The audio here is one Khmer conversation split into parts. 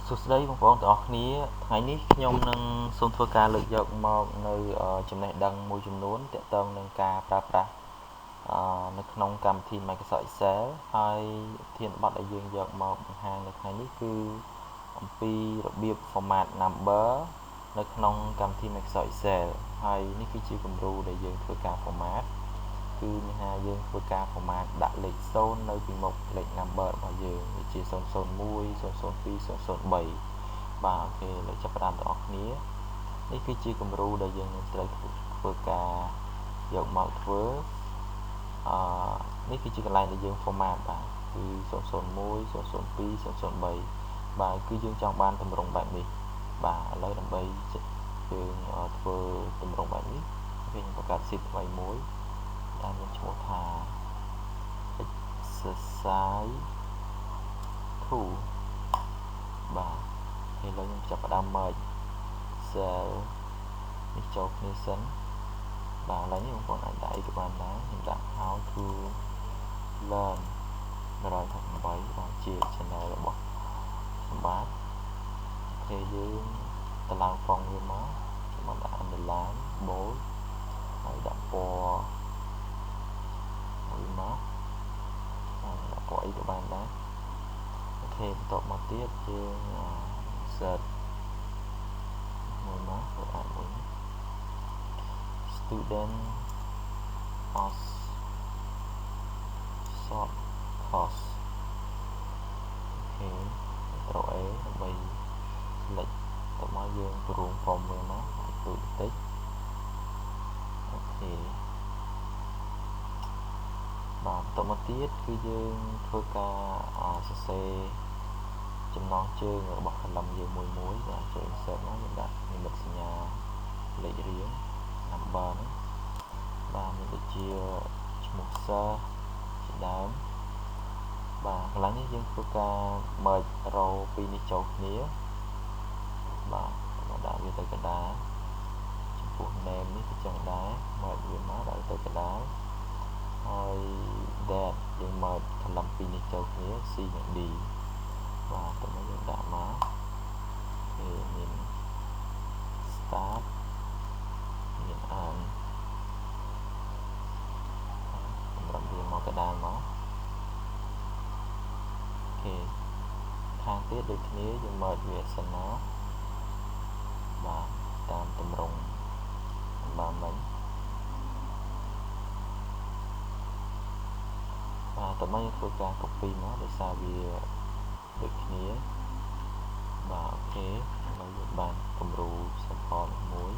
សួស្តីបងប្អូនទាំងអស់គ្នាថ្ងៃនេះខ្ញុំនឹងសូមធ្វើការលើកយកមកនៅចំណេះដឹងមួយចំនួនទាក់ទងនឹងការប្រើប្រាស់នៅក្នុងកម្មវិធី Microsoft Excel ហើយធានបទដែលយើងយកមកបង្ហាញនៅថ្ងៃនេះគឺអំពីរបៀប format number នៅក្នុងកម្មវិធី Microsoft Excel ហើយនេះគឺជាគំរូដែលយើងធ្វើការ format គឺមានថាយើងធ្វើការ format ដាក់លេខ0នៅពីមុខលេខ number របស់យើងដូចជា001 002 003បាទ OK លើចាប់ផ្ដើមទាំងអស់គ្នានេះគឺជាគំរូដែលយើងនឹងត្រូវធ្វើការយកមកធ្វើអឺនេះគឺជាកន្លែងដែលយើង format បាទគឺ001 002 003បាទគឺយើងចង់បានទម្រង់បែបនេះបាទឥឡូវដើម្បីយើងធ្វើទម្រង់បែបនេះយើងបង្កើត sheet ថ្មីមួយដែលមានឈ្មោះថា exercise 2បាទឥឡូវខ្ញុំចាប់ផ្ដើម merge cell នេះចូលគ្នាសិនបាទឥឡូវនេះបងប្អូនអាចដាក់អីក៏បានដែរខ្ញុំដាក់ how to learn 168បាទជា channel របស់ខ្ញុំបាទ OK យើងតម្លើង font វាមកខ្ញុំដាក់ underline bold ហើយដាក់ពណ៌មួយមកដាក់ពណ៌អីក៏បានដែរ OK បន្ទាប់មកទៀតយើង insert មួយមកធ្វើអាចមួយ student of short course OK Ctrl A ដើម្បី select តមកយើងព្រម form វាមកឲ្យទូចបន្តិច OK បាទបន្តមកទៀតគឺយើងធ្វើការសរសេរចំណងជើងរបស់ column យើងមួយមួយបាទចូល insert មកយើងដាក់និមិត្តសញ្ញាលេខរៀង number ហ្នឹងបាទមានដូចជាឈ្មោះសិស្សជាដើមបាទកន្លែងនេះយើងធ្វើការ merge row ពីរនេះចូលគ្នាបាទមកដាក់វាទៅកណ្ដាលចំពោះ name នេះក៏ចឹងដែរ merge វាមកដាក់ទៅកណ្ដាលហើយ date យើង merge column ពីរនេះចូលគ្នា C និង D បាទតោះមកយើងដាក់មកគេមាន start មាន end តម្រាប់វាមកកណ្ដាលមក OK ខាងទៀតដូចគ្នាយើង merge វាសិនមកបាទតាមទម្រង់បាទមិញបាទតោះមកយើងធ្វើការ copy មកដោយសារវាដូចគ្នាបាទ OK ឥឡូវយើងបានគំរូ sample នេះមួយ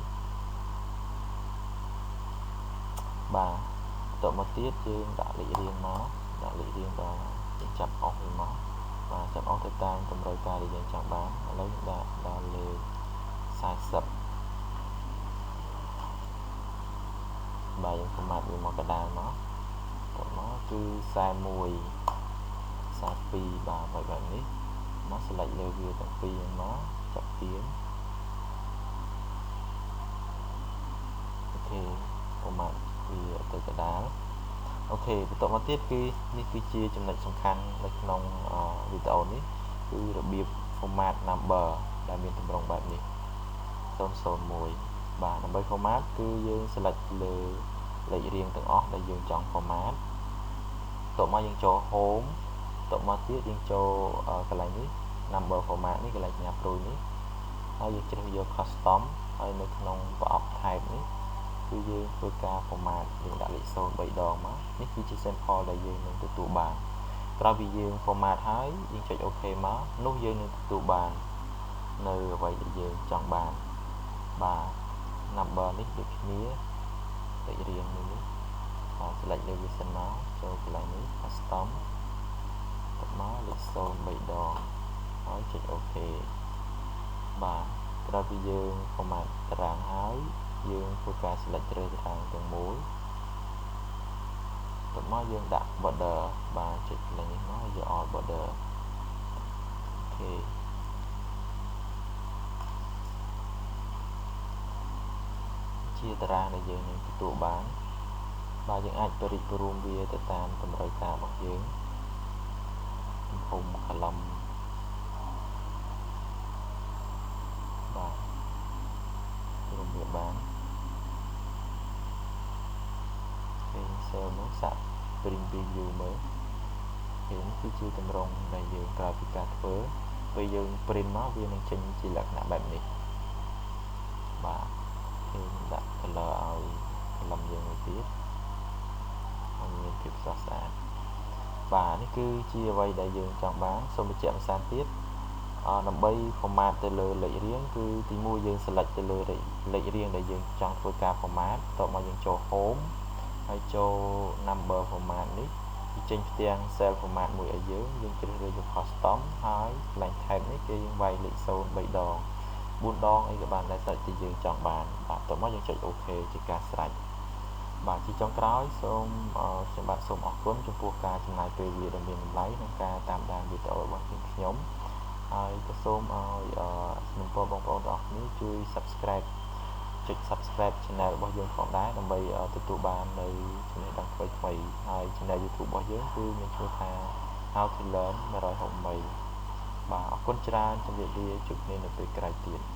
បាទបន្តមកទៀតយើងដាក់លេខរៀងមកដាក់លេខរៀងដល់យើងចាប់អស់វាមកបាទចាប់អស់ទៅតាមតម្រូវការដែលយើងចង់បានឥឡូវយើងដាក់ដល់លេខ40បាទយើង format វាមកកណ្ដាលមកតមកគឺ41 42បាទបែបនេះមក select លើវាទាំងពីរមកចាប់ទៀង OK format វាទៅកណ្ដាល OK បន្តមកទៀតគឺនេះគឺជាចំណុចសំខាន់នៅក្នុងវីដេអូនេះគឺរបៀប format number ដែលមានទម្រង់បែបនេះ001បាទដើម្បី format គឺយើង select លើលេខរៀងទាំងអស់ដែលយើងចង់ format តមកយើងចូល home តមកទៀតយើងចូលកន្លែងនេះ number format នេះកន្លែងសញ្ញាព្រួយនេះហើយយើងជ្រើសយក custom ហើយនៅក្នុងប្រអប់ type នេះគឺយើងធ្វើការ format យើងដាក់លេខ0 3ដងមកនេះគឺជា sample ដែលយើងនឹងទទួលបានក្រោយពីយើង format ហើយយើងចុច OK មកនោះយើងនឹងទទួលបាននៅអ្វីដែលយើងចង់បានបាទ number នេះដូចគ្នាលេខរៀងមួយនេះបាទ select លើវាសិនមកចូលកន្លែងនេះ custom ទៅមកលេខ0 3ដងហើយចុច OK បាទក្រោយពីយើង format តារាងហើយយើងធ្វើការ select រើតារាងទាំងមូលទៅមកយើងដាក់ border បាទចុចកន្លែងនេះមកយក all border OK ជាតារាងដែលយើងនឹងទទួលបានបាទយើងអាចបរិបរួមវាទៅតាមតម្រូវការរបស់យើងទំហំ column មួយសាក print preview មើលគេនេះគឺជាទម្រង់ដែលយើងក្រោយពីការធ្វើពេលយើង print មកវានឹងចេញជាលក្ខណៈបែបនេះបាទគេដាក់ color ឲ្យ column យើងមួយទៀតឲ្យមានភាពស្រស់ស្អាតបាទនេះគឺជាអ្វីដែលយើងចង់បានសូមបញ្ជាក់ភាសាទៀតដើម្បី format ទៅលើលេខរៀងគឺទី1យើង select ទៅលើលេខរៀងដែលយើងចង់ធ្វើការ format បន្ទាប់មកយើងចូល home ហើយចូល number format នេះវាចេញផ្ទាំង cell format មួយឲ្យយើងយើងជ្រើសរើសយក custom ហើយកន្លែង type នេះគេយើងវាយលេខ0 3ដង4ដងអីក៏បានដែរស្រេចតែយើងចង់បានបាទបន្ទាប់មកយើងចុច OK ជាការស្រេចបាទជាចុងក្រោយសូមខ្ញុំបាទសូមអរគុណចំពោះការចំណាយពេលវេលាដ៏មានតម្លៃក្នុងការតាមដានវីដេអូរបស់ខ្ញុំហើយក៏សូមឲ្យសំណូមពរបងប្អូនទាំងអស់គ្នាជួយ Subscribe ចុច Subscribe Channel របស់យើងផងដែរដើម្បីទទួលបាននៅចំណេះដឹងថ្មីៗហើយ Channel YouTube របស់យើងគឺមានឈ្មោះថា How to Learn 168បាទអរគុណច្រើនជម្រាបលាជួបគ្នានៅពេលក្រោយទៀត។